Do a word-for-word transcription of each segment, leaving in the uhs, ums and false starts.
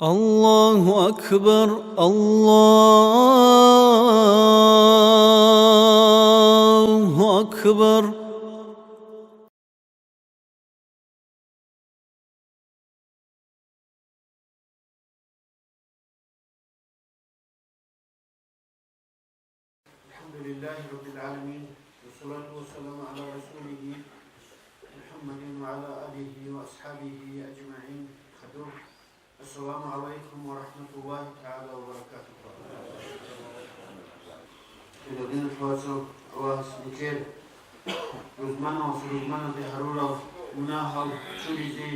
الله أكبر، الله أكبر. الحمد لله رب العالمين، والصلاة والسلام على رسوله محمد وعلى آله وأصحابه أجمعين. السلام عليكم ورحمة الله تعالى وبركاته. Гьединлъун вацал Аллагьас нилъер рузманалъ рузманаде гьарурал мунагьал чуризе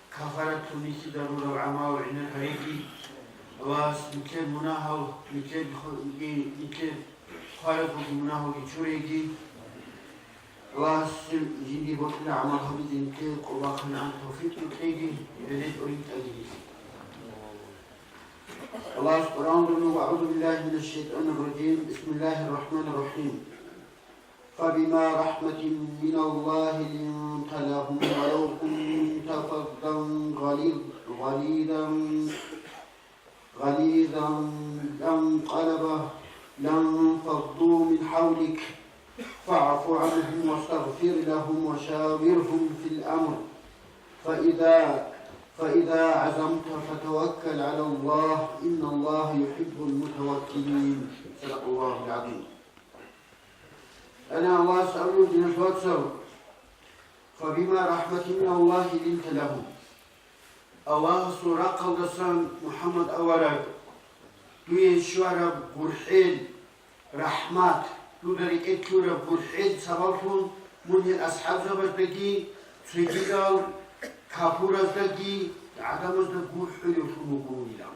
кафаратлъун нилъеда рурал гӀамал гӀемер гьариги. Аллагьас нилъер мунагьал, нилъер ху-, нилъер хварабги мунагьалги чуриги. Аллагьас жинди бокьила гӀамал гьабизе нилъее къулахъанагӀан тавфикъ кьеги, гӀенекӀ уритӀаги. Аллагьас Къуръан гуро: أعوذ بالله من الشيطان الرجيم. بسم الله الرحمن الرحيم. فبما رحمة من الله لنت لهم ولو كنت فظا غليظ، غليظا غليظ القلب لانفضوا من حولك فاعف عنهم واستغفر لهم وشاورهم في الأمر فإذا، فإذا عزمت فتوكل على الله إن الله يحب المتوكلين. صدق الله العظيم. أنا الله أسأل دين الفطر فبما رحمة من الله لنت لهم. Аллагьасул рахъалдасан, МухӀаммад авараг, дуе щвараб гурхӀел, рахӀмат, дуда рекӀелъ лъураб гурхӀел сабаблъун мун гьел асхӀабзабаздаги, цогидал капураздаги гӀадамазда гурхӀулевлъун вугевилан.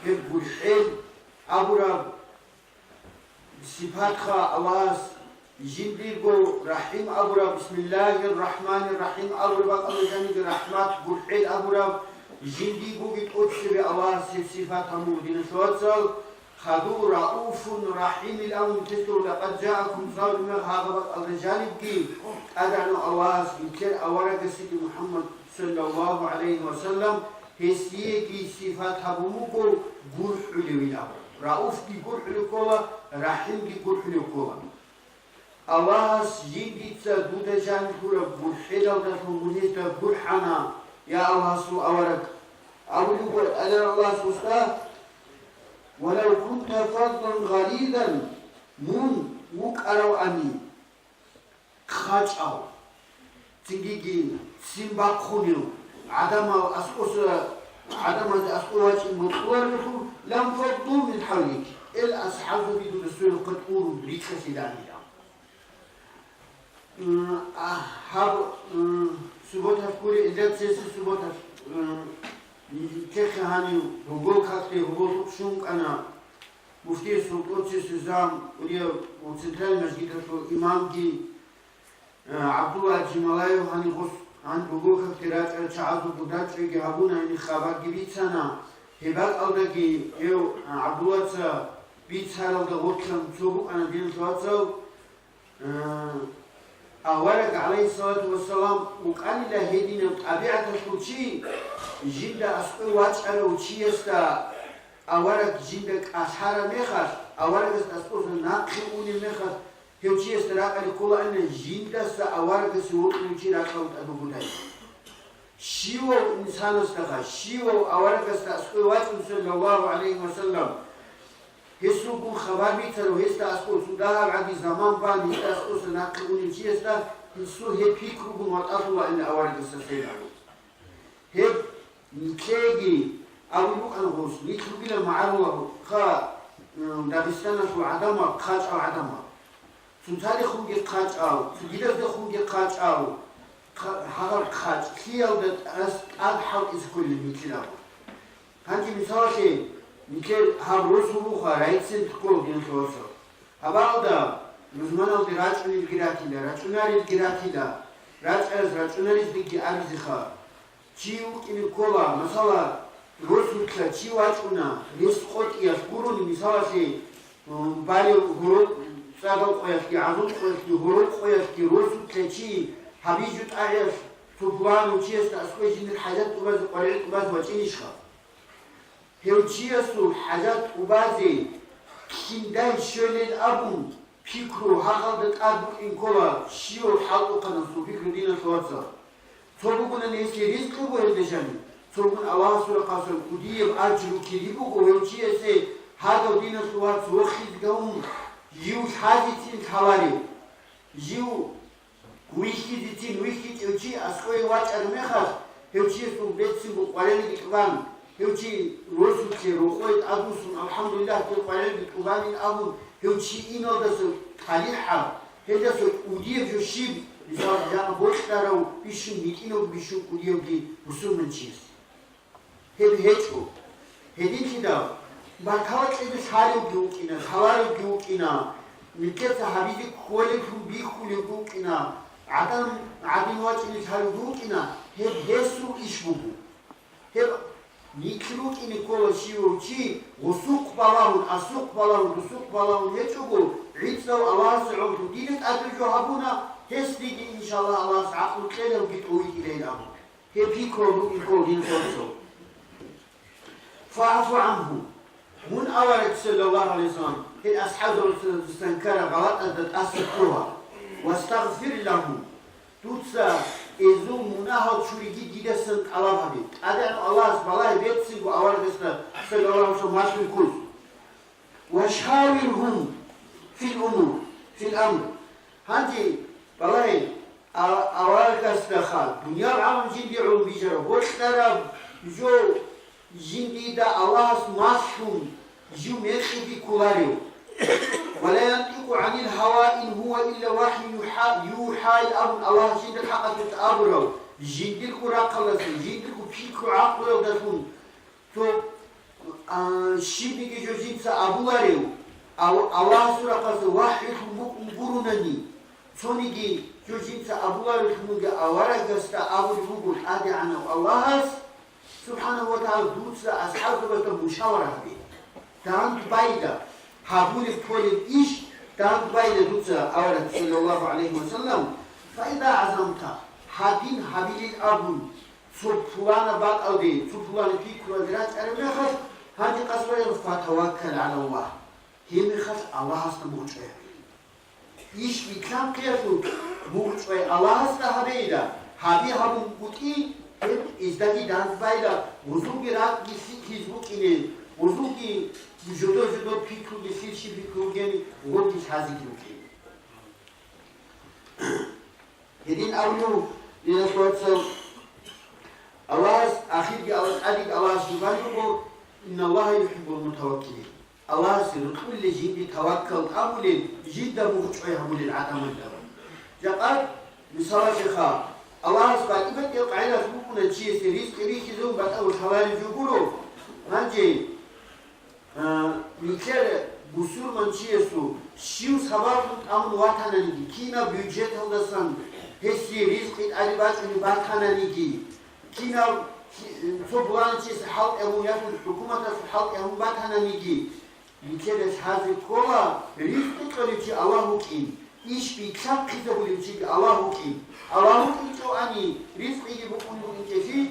Гьеб гурхӀел абураб сипатха Аллагьас жиндирго рахӀим абураб, бисмиллагьир рахӀманир рахӀим абураб бакӀалда жаниб рахӀмат, гурхӀел абураб, жиндиргоги тӀоцебе Аллагьас гьеб сипат гьабун буго, диналъул вацал, хадув, рауфун рахӀимил абун тесула, лакъад жаакум савлумагь гьагъа бакӀалда жанибги, ТӀадегӀанав Аллагьас нилъер аварагасеги МухӀаммад саллаллагьу гӀалайгьи ва саллам, гьесиеги сипат гьабун буго гурхӀулевин абун. Рауфги гурхӀулев ккола, рахӀимги гурхӀулев ккола. Аллагьас жиндица дуда жаниб лъураб гурхӀелалдалъун мун гьезда гурхӀана, я Аллагьасул авараг, абулеб буго ТӀадегӀанав Аллагьас гьесда: «Валав кунта фаззан гъализан», мун вукӀаравани, хъачӀав, цинги ццин бахъунев, гӀадамал аскӀоса, гӀадамазда аскӀов вачӀин бокьуларелъул, ланфадду мин хӀавлик, гьел асхӀабзаби дуда цояхъе тӀурун рикӀкӀалъиланила. М, а, гьаб, м, субботалъ гури, гьелда цеси субботалъ, м, нилъехъе гьанив гьобол какде гьоболлъухъ щун вукӀана муфтиясул тӀоцебесеб зам, кӀудияб центральный мажгиталъул имамги, э, ГӀабдулла Аджималаев гьанив гъос, гьанив гьобол какде рачӀарал чагӀазулго дачӀиги гьабуна, гьениб хабарги бицана. Гьеб бакӀалдаги гьев, э, ГӀабдуллаца бицаралда гъорлъан цо букӀана, диналъул вацал, Э, авараг, гӀалайгьиссалату вассалам, вукӀанила гьединаб тӀабигӀаталъул чи, жинда аскӀов вачӀарав чиясда авараг жинда кӀалъараб мехалъ, аварагасда аскӀоса нахъе унеб мехалъ, гьев чиясда ракӀалде кколаанила жиндаса аварагасе вокьулев чи ракьалда тӀад вугодай. Щивав инсанасдаха, щивав аварагасда аскӀов вачӀун, саллаллагьу гӀалайгьи ва саллам, гьесулгун хабар бицарав, гьесда аскӀов цо дагьаб гӀаги заман бан, гьесда аскӀоса нахъе унев чиясда гьесул гьеб пикругун ватӀалъулаанила аварагасда сенав. Гьеб нилъееги абулеб букӀана гъос, нилъ ругилан магӀарулаха, м, Дагъистаналъул гӀадамал, хъачӀал гӀадамал. Цоцалехунги хъачӀал, цогидаздехунги хъачӀал, хъа-, гьагъаб хъачӀлъиялда тӀас-, тӀад хӀалтӀизе кколин нилъер абун. Гьанже мисалалъе, нилъер гьаб росу буха райцентр ккола, диналъул вацал. Гьабаалда рузманалде рачӀунелги ратила, рачӀунарелги ратила, рачӀараз рачӀунарездаги абизеха. Чи вукӀине ккола, масала, росулъа чи вачӀуна, рес къотӀиялъ гурони, мисалалъе, м, балев гьорокь, цӀадал къоялъги, гӀазул къоялъги, гьорокь къоялъги росулъа чи гьабижу тӀагӀиялъ цо пуланав чиясда аскӀой жиндир хӀажат тӀубазе, къваригӀел тӀубазе вачӀинищха? Гьев чиясул хӀажат тӀубазе киндай щвелел абун пикру гьагъалда тӀад букӀин ккола, щивав хӀалтӀухъанасул пикру, диналъул вацал. Цо бугунани гьесие ризкъи бугеб дежани, цо бугун Аллагьасул рахъалъан кӀудияб ажру кири буго гьев чиясе гьадав, диналъул вац, вохизегун жив лъазецин лъаларев, жив вихьизецин вихьичӀев чи аскӀове вачӀараб мехалъ, гьев чиясул берцинго къварилги тӀубан, гьев чи росулъе рокъове тӀадвуссун, алхӀамдулиллагь, дир къварилги тӀубанин абун, гьев чи иналдаса талихӀаб, гьелдаса кӀудияб жо щиб, мисал, жакъа бокьарав бищун, гьитӀинав бищун кӀудиявги бусурманчияс. Гьеб гьечӀо. Гьединлъидал, батала кьезе лъаривги вукӀина, лъаларивги вукӀина, нилъеца гьабизе кколеблъун бихьулевги вукӀина, гӀадан гӀадин вачӀине лъаривги вукӀина, гьеб гьесул иш буго. Гьеб нилъ рукӀине ккола щивав чи, гъусухъ балагьун, асухъ балагьун, дусухъ балагьун гьечӀого, гӀицӀав Аллагьасе гӀоло дида тӀаде жо гьабуна, гьесдеги, иншаллагь, Аллагьас гӀакълу кьелевги тӀовитӀилейин абун. Гьеб пикру бугин ккола, диналъул вацал. «ФагӀфу гӀангьу». Мун, авараг, саллаллагьу гӀалайгьи вассалам, гьел асхӀабзабацин ккараб гъалатӀазда тӀаса ккола. «Вастагъфир лагьум». Дуца гьезул мунагьал чуриги дидасан тӀалаб гьабе. ТӀадегӀан Аллагьас балагье берцинго аварагасда, саллаллагьу гӀалайгьи вассалам, малъун ккуз. «Ва шавиргьум фил умур, фил амр». Гьанже балагье, а-, аварагасдаха дуниял гӀалам жинде гӀоло бижараб, бокьараб жо жиндида Аллагьас малъун, жив мекъиги кколарев. «Ва ла янтӀикъу гӀанил гьава ин гьува илла вахӀюн юхӀа-, юхӀа» абун Аллагьас жинда хӀакъалъулъ абурав, жиндирго рахъалдасан, жиндирго пикру-гӀакълуялдалъун цо, а, щибниги жо жинца абуларев, ав-, Аллагьасул рахъалъа вахӀюлъун букӀун гурунани, цониги жо жинца абуларевлъун вугев аварагасда абулеб буго ТӀадегӀанав Аллагьас, субхӀанагьу ва тагӀала, дуца асхӀабзабазда мушавара гьабе. Дандбайда гьабулеб кколеб иш, дандбайда дуца, авараг, саллаллагьу гӀалайгьи вассалам, «фаиза гӀазамта», гьадин гьабилин абун, цо пуланаб бакӀалде, цо пуланаб пикруялде рачӀараб мехалъ, гьанже къасд байин, «фатаваккал гӀалаллагь», гьеб мехалъ Аллагьасда мугъчӀвай гьабе. Иш битлъанхъиялъул мугъчӀвай Аллагьасда гьабейила, гьаби гьабунгутӀи, гьеб издаги дандбайила, гъузулги ракӀги лъикӀлъизе букӀине, гъузулги жодор-жодор пикруги, лъил щиб пикру бугеб, гъоги лъазеги букӀине. Гьедин абулев, диналъул вацал, Аллагьас, ахирги Аллагь, тӀадеги Аллагьас жибан руго: «Инналлагьа юхӀиббул мутаваккилин». Аллагьасе рокьулел жинде таваккал тӀамулел, жинда мугъчӀвай гьабулел гӀадамазда. Жакъа мисалалъеха, Аллагьас батӀи-батӀиял къагӀидалъ букӀуна чиясе ризкъи бихьизабун батӀа лъалареб жо гуро. Гьанже А, нилъер бусурманчиясул щив сабаблъун тӀамун ватананиги, кинаб бюджеталдасан гьесие ризкъи тӀаде бачӀунеб батананиги, кинаб цо пуланчиясе хӀалтӀи гьабун ясун хӀукуматалъул хӀалтӀи гьабун батананиги, нилъеда лъазе ккола, ризкъи кьолев чи Аллагь вукӀин, иш битлъанхъизабулев чиги Аллагь вукӀин. Аллагь вукӀинчӀоани, ризкъиги букӀун букӀинчӀелъи,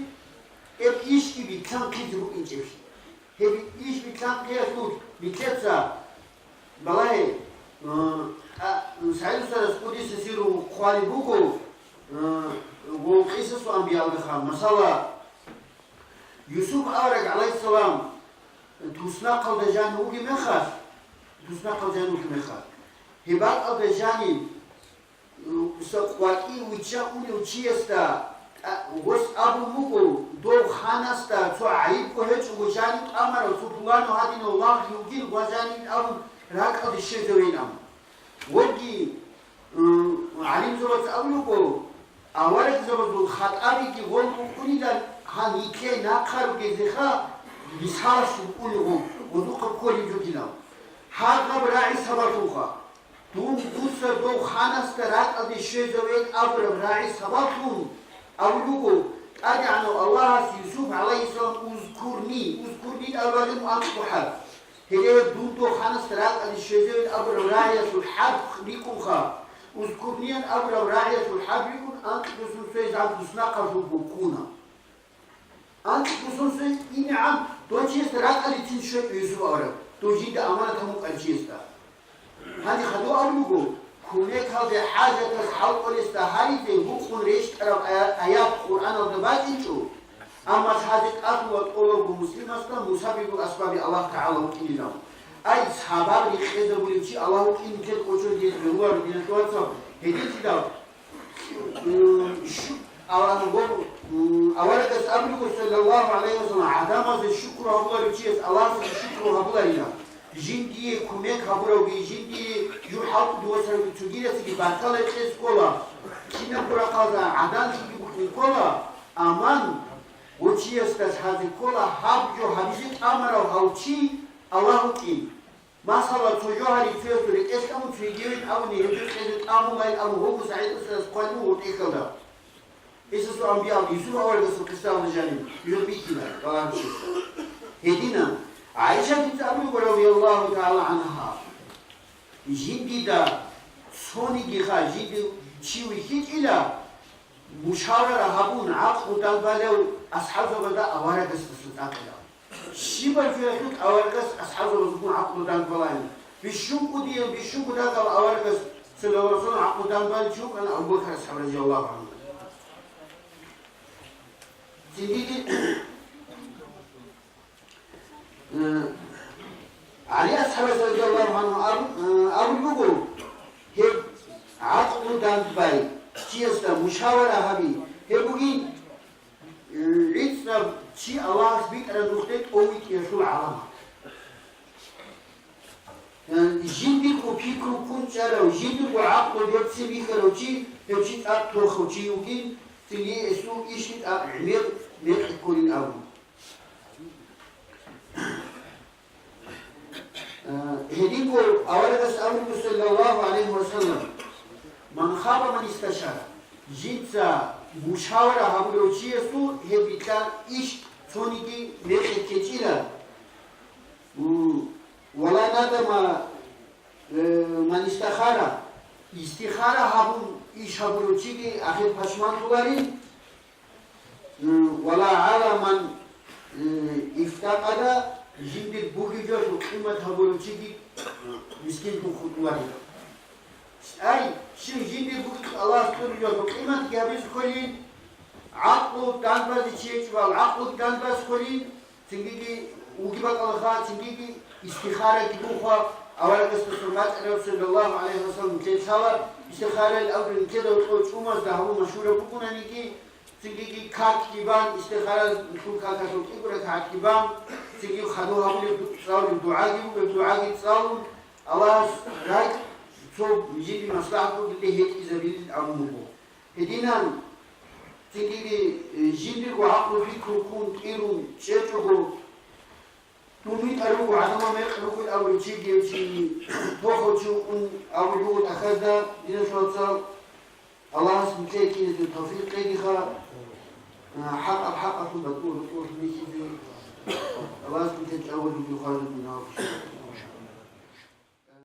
гьеб ишги битлъанхъизе букӀинчӀелъи. Гьеб иш битлъанхъиялъул нилъеца балагье, а, а, СагӀид устарас къудиса сиру хъвалеб буго, а, ва къисасу анбиялдаха. Масала, Юсуп авараг, гӀалайгьиссалам, туснахъалда жанив вугеб мехалъ, туснахъалда жанив вугеб мехалъ, гьеб бакӀалда жанив, КъватӀив вичча унев чиясда, а, гъос абун буго, дов ханасда цо гӀайибго гьечӀого жанив тӀамарав, цо пуланав гьадинав лагълъи вугин ва жанив абун ракӀалде щвезавейилан. Гъорги, м, гӀалимзабаз абун буго, аварагзабазул хатӀабиги гъоркьукьунилан гьан йикей нахъа ругезеха, мисалалъун унев гъов, гъозухъа кколеб жо динав. Гьагъаб рагӀи сабаблъунха. Дун дуца дов ханасда ракӀалде щвезавейин абураб рагӀи сабаблъун абулеб буго, ТӀадегӀанав Аллагьас Юсуп гӀалайгьиссалам, «Узкурни, узкурни» абураб анкьго хӀарп. Гьеле дун дов ханасда ракӀалде щвезавейин абураб рагӀиялъул хӀарп рикӀкӀунха, «Узкурни» абураб рагӀиялъул хӀарп рикӀкӀун анкьго сунсоязаб туснахъалъулго ккуна. Анкьго сон сверизегӀан дов чиясда ракӀалдецин щвечӀо Юсуп авараг, дов жинда аманат гьабун кӀварав чиясда. Гьанже хадув абулеб буго, кумекалде хӀажаталъ хӀалтӀулесда гьаризе гьукъун рещтӀараб ая-, аят Къуръаналда бачӀинчӀо, амма лъазе тӀадула тӀолабго муслимасда мусаббибул асбаби Аллагь ТагӀала вукӀинилан. Ай, сабаб рекъезабулев чи Аллагь вукӀин нилъер кӀочон дизе бегьуларо, диналъул вацал, гьединлъидал. М, щу-, ала-, гъо-, м, аварагас абулеб буго, саллаллагьу гӀалайгьи ва саллам, гӀадамазе шукру гьабуларев чияс Аллагьасде шукру гьабуларила. Жиндие кумек гьабуравги, жиндие жур хӀалтӀуде восаравги цогидасеги баркала кьезе ккола. Кинабго рахъалда гӀадан лъиги букӀине ккола, амма гъо чиясда лъазе ккола гьаб жо гьабизе тӀамурав гьав чи Аллагь вукӀин. Масала, цо жо гьари цоясул рекӀелъ тӀамун, цо йигевин абуни, гьеб жо кьезе тӀамулайин абун, гьобго СагӀид устарас хъвалеб буго гъоркье ккалда. Къисасул анбиял, Юсуп аварагасул къисаялда жаниб, жо бихьила, балагьанчиясда. Гьединан, ГӀайшатица абулеб буго, радияллагьу тагӀала гӀангьа, жиндида цониги ха, жинди чи вихьичӀила, мушавара гьабун, гӀакълу данде балев асхӀабзабазда аварагасдасан цӀакъила. Щибаб жоялъул аварагас асхӀабзабазулгун гӀакълу данде балаан. Бищун кӀудияв, бищун кӀудияв аварагас, саллаллагьу гӀалайгьи ва саллам, гӀакълу данде балев чи вукӀана Абу Бакр асхӀаб, радияллагьу гӀангьу. Цинги-, э, ГӀали асхӀабас, радияллагьу гӀангьу, аб-, э, абулеб буго, гьеб гӀакълу данде бай, чиясда мушавара гьаби, гьеб бугин, ГӀицӀаб чи Аллагьас битӀараб нухде тӀовитӀиялъул гӀаламат. Жиндирго пикру ккун чӀарав, жиндирго гӀакълу берцин бихьарав чи, гьев чи цӀакъ тохав чи вугин, цинги гьесул ишги тӀакъ гӀемер мекъи кколин абун. Э, гьединго аварагас абулеб, саллаллагьу гӀалайгьи ва саллам, «Ман хаба ман исташара», жинца мушавара гьабулев чиясул гьеб битӀараб иш цониги мекъи ккечӀила. М, «Ва ла надама, э, ман истахара», истихара гьабун иш гьабулев чиги ахир пашманлъуларин. М, «Ва ла гӀала ман, м, ифтакъара», жиндир бугеб жоялъул къимат гьабулев чиги мискинлъун хутӀуларила. Ай, щив жиндир бугеб Аллагьас кьураб жоялъул къиматги гьабизе кколин, гӀакълу данде базе чи гьечӀебал, гӀакълуги данде базе кколин, цингиги уги бакӀалаха, цингиги истихараги бухъа, аварагасдасан бачӀараб, саллаллагьу гӀалайгьи ва саллам, нилъеда лъала, истихарал абураб нилъеда гьоркьов чӀумазда гьабун машгьураб букӀунаниги, Цинги какги бан, истихаралъул какалъул кӀиго ракагӀатги бан, цинги хадув гьабулеб ду-, цӀалулеб дугӀаги буго, дугӀаги цӀалун, Аллагьас ракӀ цо жиндир маслахӀат бугелде гьетӀизабилин абун буго. Гьединан, цинги, э, жиндирго гӀакълу пикру ккун кӀирун чӀечӀого, Дун витӀар руго гӀадамал мекъ рукӀин абулев чиги, гьев чи тохав чи вукӀун абулеб буго тӀахьазда, диналъул вацал, Аллагьас нилъее кӀиязул тавфикъ кьегиха, а, хӀакъаб хӀакъалъун, батӀул батӀуллъун бихьизе, Аллагьас нилъее чӀаголъизе хвалеб мунагьал.